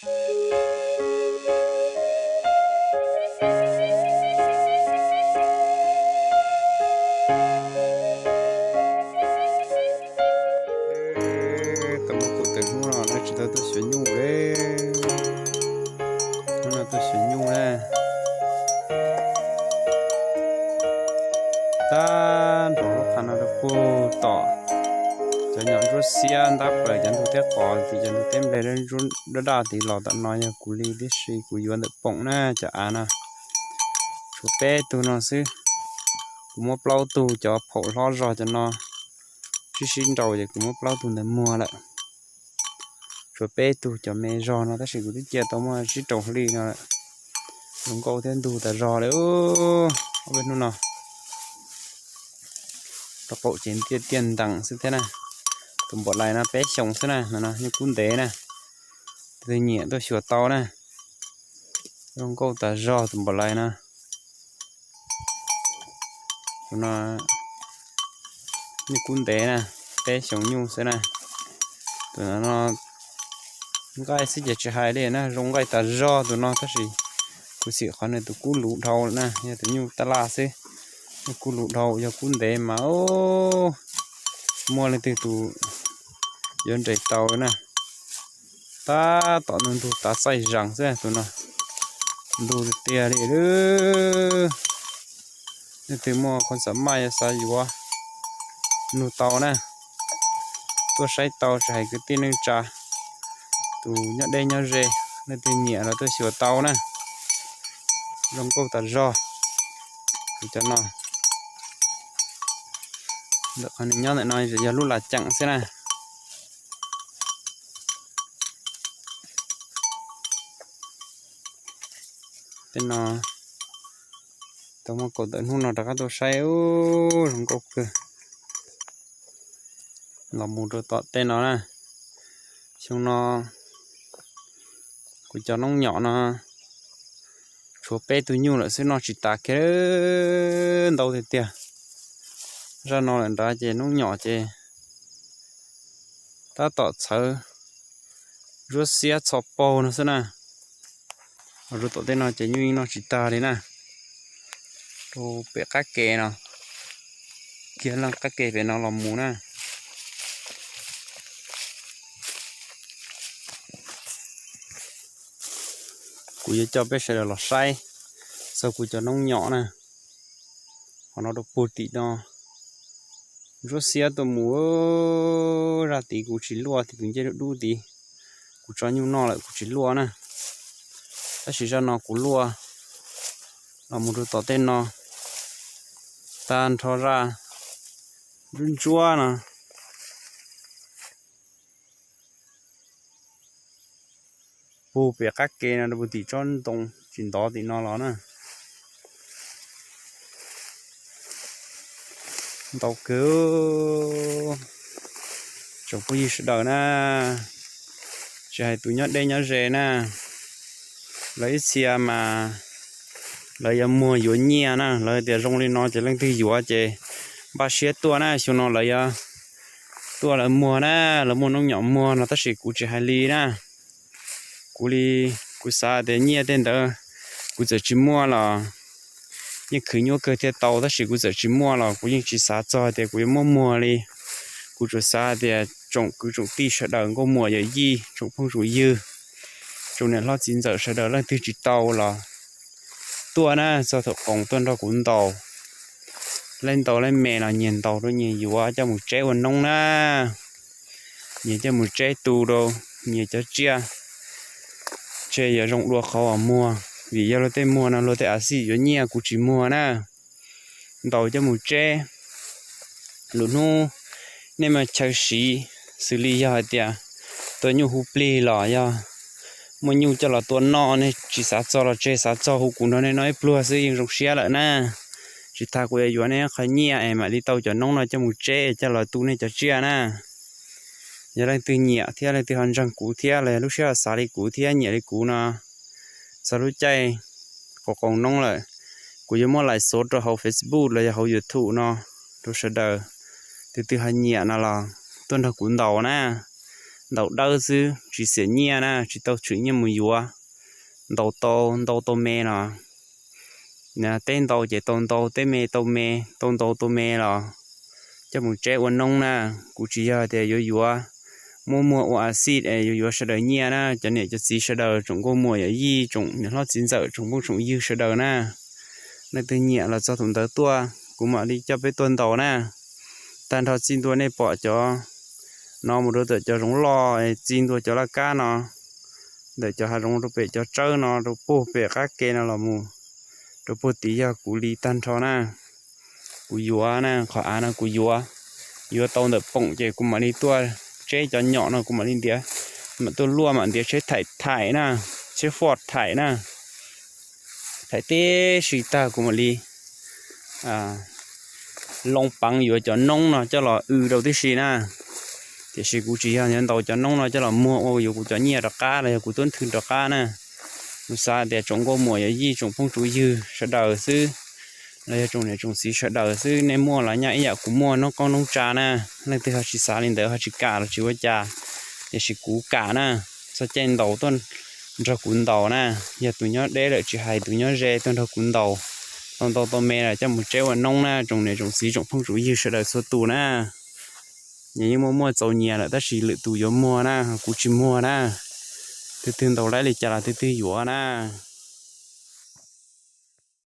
Tau muaj kaum tawm hnub no tsis tau tuaj xyuas nyuj li. Hnub no tuaj xyuas nyuj na. Tab nrog lub qhov no rau puag tom cov nyom ntsuab xiab ntab plaws cov ntug teb qos tim cov ntug teb nplej daj daj tid los tom no yog kuv li tib si kuv yuav ntawm poom na cov av no. Tshuav peb tug no xwb. Kuv muab plaub tug cov phaum hlob zog cov no sib sib nraus ces kuv muab plaub tug ntawd muag lawm. Tshuav peb tug cov me zog no tab sis kuv twb cia tau muaj tsib rau hli no lawm. Zoo nkauj thiab ntug tas zog li ob peb hnub no. Rau qaum ces ntiaj tiaj ntees xwb thiab na. Tus npam lais no peb xyoos xwb na, no nyuj kub ntev na. Tus nyiam tuaj xyuas tau na. Zoo nkauj tas zog tus npam lais no. Tus no nyuj kub ntev na, peb xyoos nyuj xwb na. Tus no nqaij xwb ces tsis hais li na, zoo nqaij tas zog tus no tab sis kuv xim qhov nws tus kub luv dhau na, yog tus nyuj tab laj xwb. Nyuj kub luv dhau, yog kub ntev mas muaj leej twg tus yuav nres tau na. Tab tom nws ntug tav txaij zees xwb tus no. Ntug tiag tiag li. Leej twg muaj qhov xav maj yog xav yuav nug tau na. Tuaj saib tau tsis hais kwv tij neej tsa, tus nyob deb nyob ze, leej twg nyiam los tuaj xyuas tau na. Zoo nkauj tas zog. Tus cov no, ntawm qhov nws nyob ntawm no yog lub las ceem xwb na. Tej no tau muaj kaum tawm hnub no rov qab tuaj saib, zoo nkauj kawg. Los mus rau tom tej no na. Xyoo no kuv cov noob nyom no tshuav peb tug nyuj lawm xwb, noj tsis tas kiag, ntau tiag tiag. Zaj no lawm nrad ces noob nyom ces tab tom txhawv ntsuab xiab txho paug no xwb na. Los rau tom tej no ces nyuj yeej noj tsis tag li na. Rau pem qab ke no, kiag leej qab ke pem no los mus na. Kuv yuav coj peb sawv daws los saib txog kuv cov noob nyom na. Qhov no rau puag tim no, ntsuab xiab tuaj mus, zaj tid kuv tsis luaj, tim tus ncej dub dub tid, kuv tso nyuj noj lawm kuv tsis luaj na. Tab sis zaj no kuv luaj, los mus rau tom tej no, tag nrho zaj ntsuab ntsuab no. Puag pem qab ke no rau puag tim tsob ntoo tsis ntov tim no los na. Ntau kawg. Tsoom phooj ywg sawv daws na, tsis hais tus nyob deb nyob ze na, lawv ib txhia mas lawv yuav muag yuav nyiaj na, lawv tias zoo li no ces leej twg yuav ces npaj siab tuaj na. Xyoo no lawv yuav tuaj lawv muag na, lawv muaj noob nyom muag no tab sis kuv tsis hais li na. Kuv li, kuv xav tias nyiaj tej ntawd kuv txawm tsis muaj los yeej khwv nyuaj kawg thiaj tau, tab sis kuv txawm tsis muaj los kuv yeej tsis xav txog tias kuv yuav muab muag li. Kuv tsuas xav tias tsoom kwv tsoom tij sawv daws nkauj muam yawm yij, tsoom phooj tsoom ywg, tsoom niam hlob txiv ntxawm sawv daws leej twg tsis tau los tuaj na, txog thaum qoos tuaj nrog kuv ntaus. Leej ntau leej me los nyias ntaus rau nyias yuav coj mus tseb ua noob na. Nyias coj mus tseb tu rau nyias cov tsiaj, tseg yuav zoo dua qhov uas muag. Vim yog luag tej muag no luag tej av xij yuav nyiaj, kuv tsis muag na. Ntaus coj mus tseb, lwm hnub nej mas chaw siv, xws li yog hais tias tua nyuj hu plig los yog muaj nyuj coj los tua noj, nej tsis xav txog los tseg, xav txog hu kuv nrog nej noj ib pluag xwb yeej zoo siab lawm na. Tsis tas kuv yuav yuav nej qhov nyiaj es mam li tau cov noob no coj mus tseb coj los tu nej cov tsiaj na. Yog leej twg nyiam thiab leej twg ho ntseeg kuv thiab los yog lub siab xav li kuv thiab nyiam li kuv no, txog lub caij qoos qoos noob lawm, kuv yuav muab lais xov rau hauv Facebook los yog hauv YouTube no rau sawv daws. Tus twg ho nyiam no los tuaj nrog kuv ntaus na. ntaus dawb xwb tsis xiam nyiaj na, tsis tau tshwm nyiaj mus yuav. Ntaus tau ntau tau me los, teb ntau ces tau ntau, teb me tau me, tau ntau tau me los coj mus tseb ua noob na. Kuv tsis yog tias yuav yuav, muab muag ua a xij es yuav yuav sawv daws nyiaj na. Cov niam cov txiv sawv daws, tsoom nkauj muam yawm yij, tsoom niam hlob txiv ntxawm, tsoom phooj tsoom ywg sawv daws na, leej twg nyiam los txog tus ntawd tuaj, kuv mam li coj peb tuaj ntaus na. Tag nrho txij ntua nej pom cov no mus rau ntawm cov zoov loj, txij ntua cov laj kab no, ntawm cov hav zoov rau pem cov tsawb no, rau puag pem qab ke no los mus rau puag tid yog kuv li tag nrho na. Kuv yuav na, qhov av no kuv yuav, yuav tau ntawm poom ces kuv mam li tuaj tseb cov nyom no, kuv mam li ntiav, mam tuaj luaj mam ntiav tsheb thaim thaim na, tsheb foj thaim na, thaim tib si tag kuv mam li loo peev yuav cov noob no coj los w rau tib si na. Tiam sis kuv tsis yog yuav ntaus cov noob no coj los muag ua yuav kuv cov nyiaj rov qab los yog kuv tub nthwv rov qab na. Kuv xav tias tsoom nkauj muam yawm yij, tsoom phooj tsoom ywg sawv daws xwb, los yog tsoom niam tsoom txiv sawv daws xwb, nej muaj los nyaj ib yam kuv muaj noob qoob noob tsav na. Leej twg ho tsis xav li ntawd ho tsis kam los tsis ua cas, tiam sis kuv kam na. Txog caij ntaus tuaj nrog kuv ntaus na, yog tus nyob deb lawm tsis hais tus nyob ze tuaj nrog kuv ntaus, tau ntau tau me los coj mus tseb ua noob na, tsoom niam tsoom txiv tsoom phooj tsoom ywg sawv daws txhua tus na. Nyias yeej muaj muaj txaus nyias lawm tab sis lwm tus yuav muag na, kuv tsis muag na. Twg twg ntaus laib li cas los twg twg yuav na.